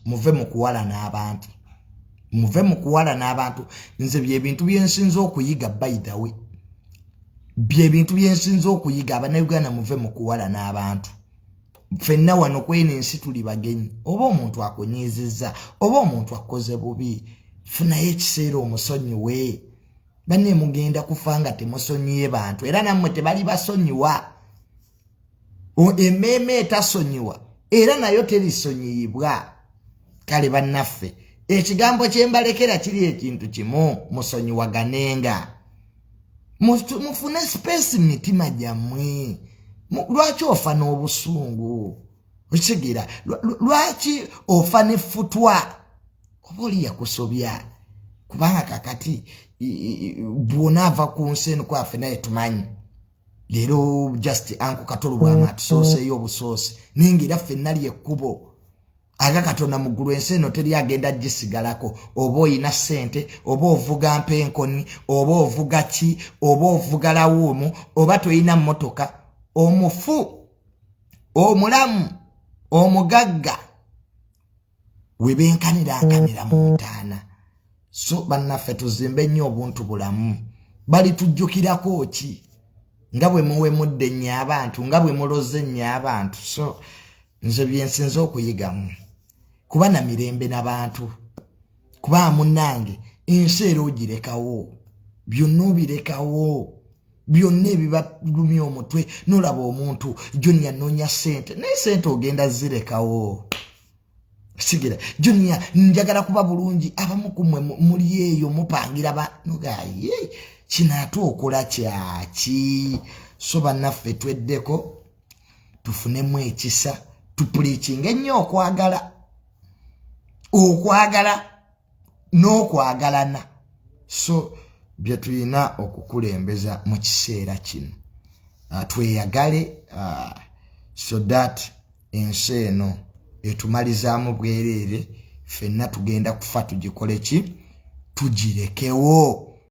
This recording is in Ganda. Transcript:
Muve mu kuwala n'abantu, muve mu kuwala n'abantu. Nze byebintu byensinza okuyiga, by the way, byebintu byensinza okuyiga. Abannayuganda, muve mu kuwala n'abantu. Ffenna wano kweno ensi tuli bagenyi. Oba omuntu akunyiizizza, oba omuntu akoze bubi, funayo ekiseera omusonyiwe. Banne, mugenda kufa nga temusonyiye bantu, era nammwe tebali basonyiwa. Emmeeme etasonyiwa era nayo terisonyiyibwa. Kale bannaffe, ekigambo kyembalekera kiri ekintu kimu: musonyiwaganenga, mufune space mitima gyammwe. Lwaki ofa n'obusungu? Okigira lwaki ofa n'effutwa? Oba oli yakusobya? Kubanga kakati bw'onaava ku nsi eno, kwaffe naye tumanyi leero just anku katolo bwama atusooseeyo obusoose, naye ngaera ffenna lyekkubo aga Katonda mu ggulu. Ensi eno teri agenda gisigalako. Oba oyina ssente, oba ovuga mpenkoni, oba ovuga ki, oba ovuga lawuumu, oba toyina mmotoka, omufu, omulamu, omugagga, we benkanira mu ntaana. So bannaffe, tuzimbe nnyo obuntu bulamu. Balitujjukirako ki nga bwe muwemudde ennyo abantu, nga bwe muloze ennyo abantu? So nze byensinza okuyigamu kuba na mirembe n'abantu, kuba munnange ensi era ogirekawo, byonna obirekawo, byonna ebibalumya omutwe. Nolaba omuntu Junior noonya ssente, naye sente ogenda zirekawo. Sigira Junior njagala kuba bulungi. Abamu kumwe muli eyo mupangira banogaye kino, ate okola kyaki? So bannaffe, tweddeko, tufunemu ekisa, tupreachinga ennyo okwagala, okwagala n'okwagalana. So bye tulina okukulembeza mu kiseera kino, tweyagale, so that ensi eno etumalizaamu bwereere. Ffenna tugenda kufa, tugikole ki? Tugirekewo.